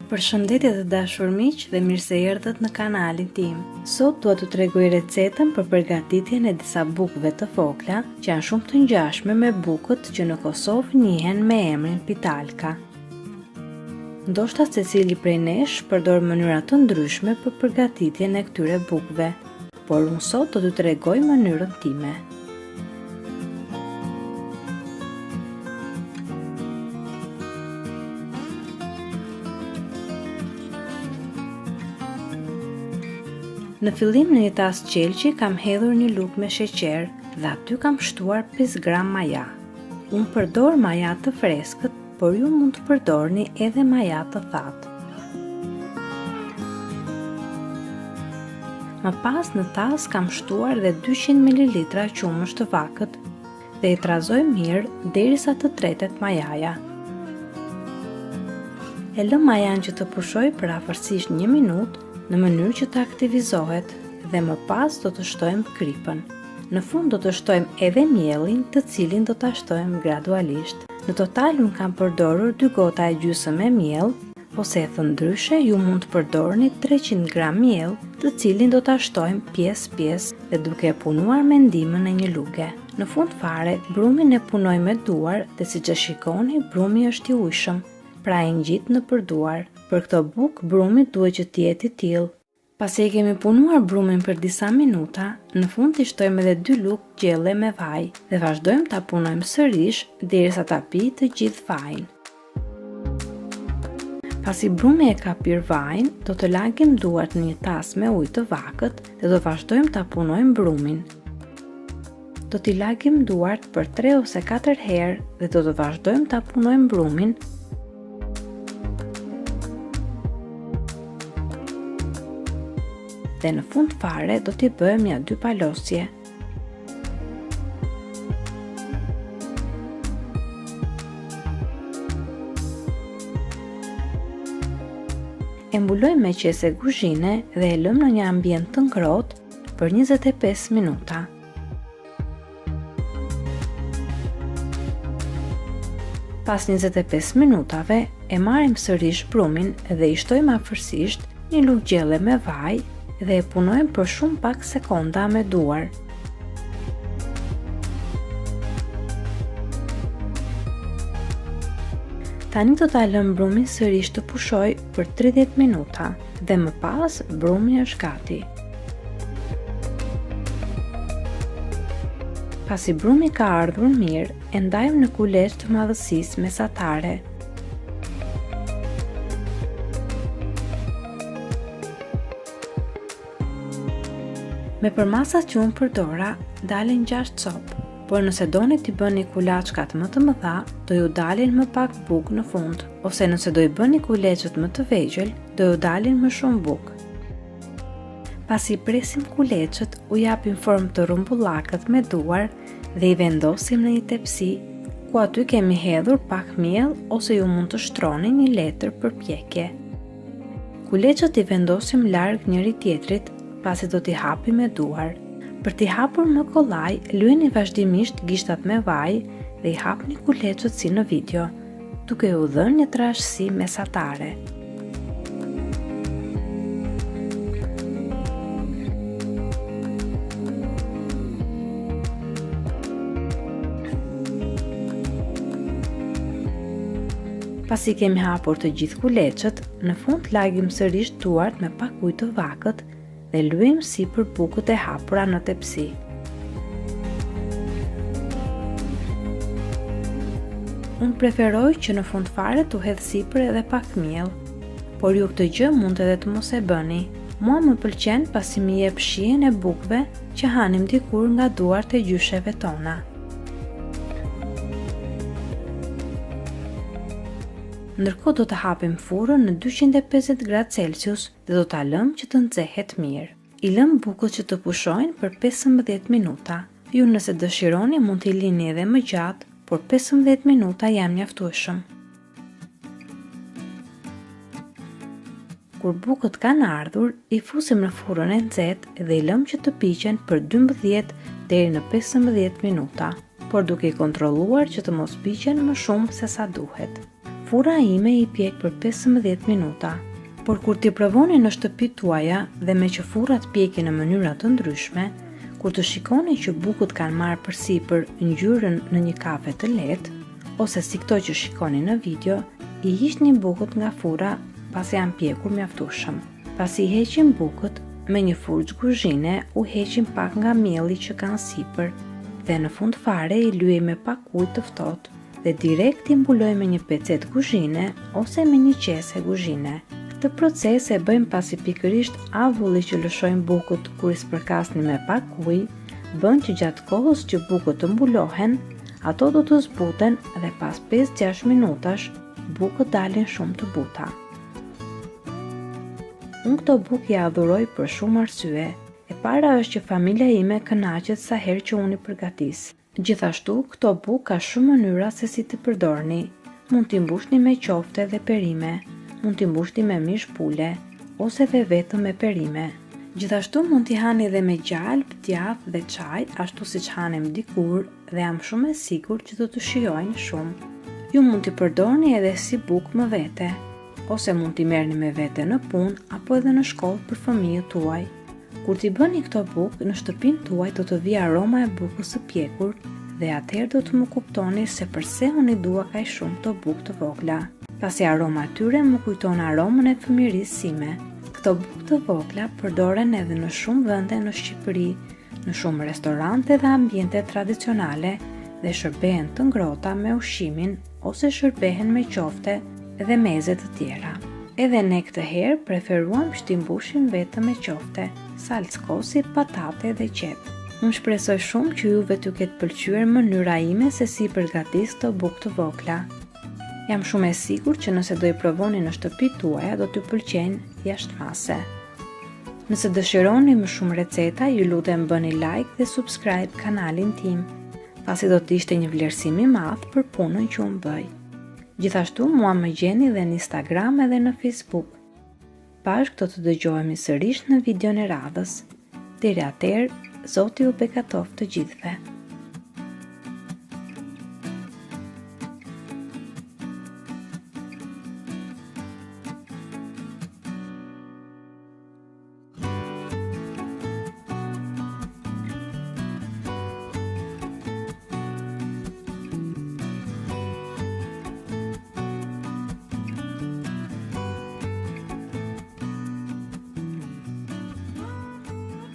Përshëndetje të dashur miq dhe mirë se erdhët në kanalin tim. Sot dua t'ju tregoj recetën për përgatitjen e disa bukëve të vogla që janë shumë të ngjashme me bukët që në Kosovë njihen me emrin pitalka. Ndoshta secili prej nesh përdor mënyra të ndryshme për përgatitjen e këtyre bukëve, por unë sot do t'ju tregoj mënyrën time. Në fillim në një tas qelqi kam hedhur një lugë me sheqer dhe aty kam shtuar 5 gram maja. Unë përdor maja të freskët, por ju mund të përdorni edhe maja të thatë. Më pas në tas kam shtuar dhe 200 ml qumësht të vakët dhe e trazoj mirë derisa të tretet majaja. E lë majanë që të pushojë për afërsisht një minutë në mënyrë që të aktivizohet dhe më pas do të shtojmë kripën. Në fund do të shtojmë edhe miellin, të cilin do ta shtojmë gradualisht. Në total unë kam përdorur 2 gota e gjysmë me miell, ose e thënë ndryshe ju mund të përdorni 300 gram miell, të cilin do ta shtojmë pjesë pjesë dhe duke e punuar me ndihmën e një luge. Në fund fare, brumin e punoj me duar dhe siç e shikoni, brumi është i ujshëm, pra e ngjit nëpër duar. Për këto bukë, brumi duhet që të jetë i tillë. Pasi e kemi punuar brumin për disa minuta, në fund i shtojmë edhe 2 lugë gjelle me vaj dhe vazhdojmë ta punojmë sërish derisa ta pijë të gjithë vajin. Pasi brumi e ka pirë vajin, do të lagim duart në një tas me ujë të vakët dhe do vazhdojmë ta punojmë brumin. Do t'i lagim duart për 3 ose 4 herë dhe do të vazhdojmë ta punojmë brumin dhe në fund fare do t'i bëjmë nja dy palosje. E mbulojmë me qese kuzhine dhe e lëmë në një ambient të ngrohtë për 25 minuta. Pas 25 minutave, e marrim sërish brumin dhe i shtojmë afërsisht një lugë gjelle me vaj dhe e punojmë për shumë pak sekonda me duar. Tani do ta lëmë brumin sërish të pushojë për 30 minuta dhe më pas brumi është gati. Pasi brumi ka ardhur mirë, e ndajmë në kuleçë të madhësisë mesatare. Me përmasat që unë përdora, dalin 6 copë, por nëse doni t'i bëni kulaçkat më të mëdha, do ju dalin më pak bukë në fund, ose nëse do i bëni kuleçët më të vegjël, do ju dalin më shumë bukë. Pasi i presim kuleçët, u japim formë të rrumbullakët me duar dhe i vendosim në një tepsi, ku aty kemi hedhur pak miell ose ju mund të shtroni një letër për pjekje. Kuleçët i vendosim larg njëri-tjetrit, pasi do t'i hapim me duar. Për t'i hapur më kollaj, lyeni vazhdimisht gishtat me vaj dhe i hapni kuleçët si në video. duke u dhënë një trashësi mesatare. Pasi kemi hapur të gjithë kuleçët, në fund lagim sërish duart me pak ujë të vakët dhe lyejmë sipër bukët e hapura në tepsi. Unë preferoj që në fund fare t'u hedh sipër edhe pak miell, por ju këtë gjë mund edhe të mos e bëni. Mua më pëlqen pasi më jep shijen e bukëve që hanim dikur nga duart e gjysheve tona. Ndërkohë do të hapim furrën në 250 gradë Celsius dhe do ta lëmë që të nxehet mirë. I lëmë bukët që të pushojnë për 15 minuta. Ju nëse dëshironi mund t'i lini edhe më gjatë, por 15 minuta janë mjaftueshëm. Kur bukët kanë ardhur, i fusim në furrën e nxehtë dhe i lëmë që të piqen për 12 deri në 15 minuta, por duke i kontrolluar që të mos piqen më shumë se sa duhet. Furra ime i pjek për 15 minuta. Por kur t'i provoni në shtëpitë tuaja dhe meqë furrat pjekin në mënyra të ndryshme, kur të shikoni që bukët kanë marrë përsipër ngjyrën në një kafe të lehtë, ose si këto që shikoni në video, i hiqni bukët nga furra pasi janë pjekur mjaftueshëm. Pasi i heqim bukët, me një furçë kuzhine u heqim pak nga mielli që kanë sipër dhe në fund fare i lyejmë me pak ujë të ftohtë dhe direkt i mbulojmë me një pecetë kuzhine ose me një qese kuzhine. Këtë proces e bëjmë pasi pikërisht avulli që lëshojnë bukët kur i spërkasni me pak ujë, bën që gjatë kohës që bukët të mbulohen, ato do të zbuten dhe pas 5-6 minutash bukët dalin shumë të buta. Unë këto bukë i adhuroj për shumë arsye. E para është që familja ime kënaqet sa herë që unë i përgatis. Gjithashtu, këto bukë ka shumë mënyra se si t'i përdorni. Mund t'i mbushni me qofte dhe perime, mund t'i mbushni me mish pule, ose dhe vetëm me perime. Gjithashtu mund t'i hani dhe me gjalpë, djathë dhe çaj, ashtu siç hanim dikur dhe jam shumë e sigurt që do të shijojnë shumë. Ju mund t'i përdorni edhe si bukë më vete, ose mund t'i merrni me vete në punë apo edhe në shkollë për fëmijët tuaj. Kur t'i bëni këto bukë, në shtëpinë tuaj do të vijë aroma e bukës së pjekur dhe atëherë do të më kuptoni se përse unë i dua kaq shumë këto bukë të vogla. Pasi aroma e tyre më kujton aromën e fëmijërisë sime. Këto bukë të vogla përdoren edhe në shumë vende në Shqipëri, në shumë restorante dhe ambiente tradicionale dhe shërbehen të ngrohta me ushqimin ose shërbehen me qofte dhe meze të tjera. Edhe ne këtë herë preferuam që t'i mbushim vetëm me qofte, salcë kosi, patate dhe qepë. Unë shpresoj shumë që juve t'ju ketë pëlqyer mënyra ime se si i përgatis këto bukë të vogla. Jam shumë e sigurt që nëse do i provoni në shtëpitë tuaja do t'ju pëlqejnë jashtë mase. Nëse dëshironi më shumë receta, ju lutem bëni like dhe subscribe kanalin tim, pasi do të ishte një vlerësim i madh për punën që unë bëj. Gjithashtu mua më gjeni dhe në Instagram edhe në Facebook. Bashkë do të dëgjohemi sërish në videon e radhës. Deri atëherë, Zoti ju begatoftë të gjithëve.